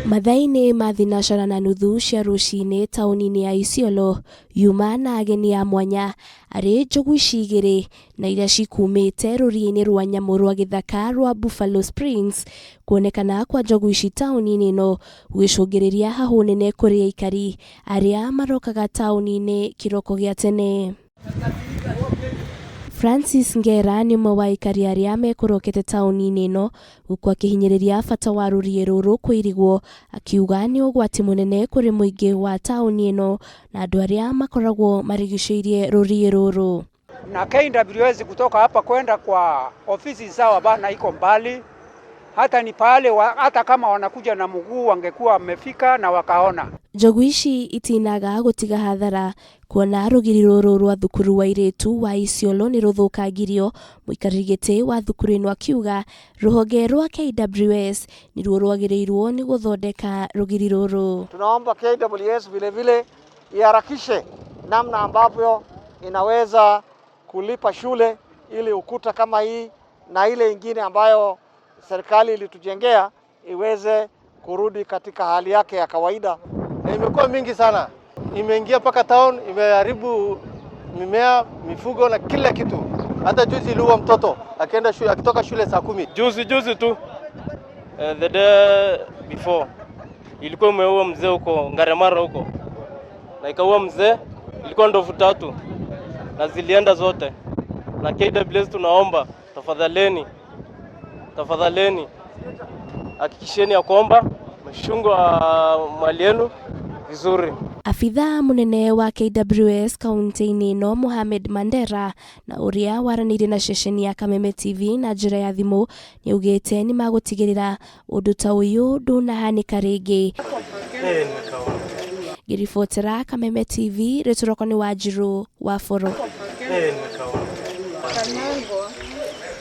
Mathaa-inĩ ma thinacara na nuthu cia rũcinĩ taũni-inĩ ya Isiolo yuma na ageni a mwanya arĩ njogu ici igĩrĩ na iria cikumĩte rũriĩ-inĩ rwa nyamũ rwa gĩthaka rwa Buffalo Springs. Kuonekana kwa njogu ici taũni-inĩ ĩno gũgĩcũngĩrĩria hahũ nene kũrĩ aikari arĩa marokaga taũni-inĩ kĩroko gĩa tene. Francis Ngera nĩ ũmwe wa aikari arĩa mekũrokete taũni-inĩ ĩno gũkũ akĩhinyĩrĩria bata wa rũriĩ rũrũ kũirigwo, akiuga nĩ ũgwati mũnene kũrĩ mũingĩ wa taũni ĩno na andũ arĩa makoragwo marigicĩirie rũriĩ rũrũ. Na KWS kutoka hapa kwenda kwa ofisi zao bana iko mbali, hata ni pale wa, hata kama wanakuja na mguu wangekuwa wamefika na wakaona. Njogu ici itinaga gũtiga hathara kuona rũgiri rũrũ rwa thukuru wa airĩtu wa Isiolo nĩ rũthũkangirio, mũikarĩri gĩtĩ wa thukuru ĩno akiuga rũhonge rwa KWS nĩruo rwagĩrĩirwo nĩ gũthondeka rũgiri rũrũ. Tunaomba KWS vile vile iharakishe namna ambavyo inaweza kulipa shule ili ukuta kama hii na ile ingine ambayo serikali ilitujengea iweze kurudi katika hali yake ya kawaida. Na imekuwa mingi sana, imeingia mpaka town, imeharibu mimea, mifugo na kila kitu. Hata juzi iliua mtoto akienda shule, akitoka shule saa 10. Juzi juzi tu, the day before, ilikuwa imeua mzee huko Ngaremara huko, na ikaua mzee, ilikuwa ndovu 3 na zilienda zote. Na KWS tunaomba tafadhaleni, tafadhaleni hakikisheni ya kwamba mmeshungwa mali yenu vizuri. Abithaa mũnene wa KWS kaunti-inĩ ĩno Mohamed Mandera na ũrĩa waranĩirie na ceceni ya Kameme TV na njĩra ya thimũ nĩaugĩte nĩmagũtigĩrĩra ũndũ ta ũyũ ndũnahanĩka rĩngĩ. Ngĩribotera Kameme TV, rĩtwa rĩakwa nĩ Wanjirũ wa Boro.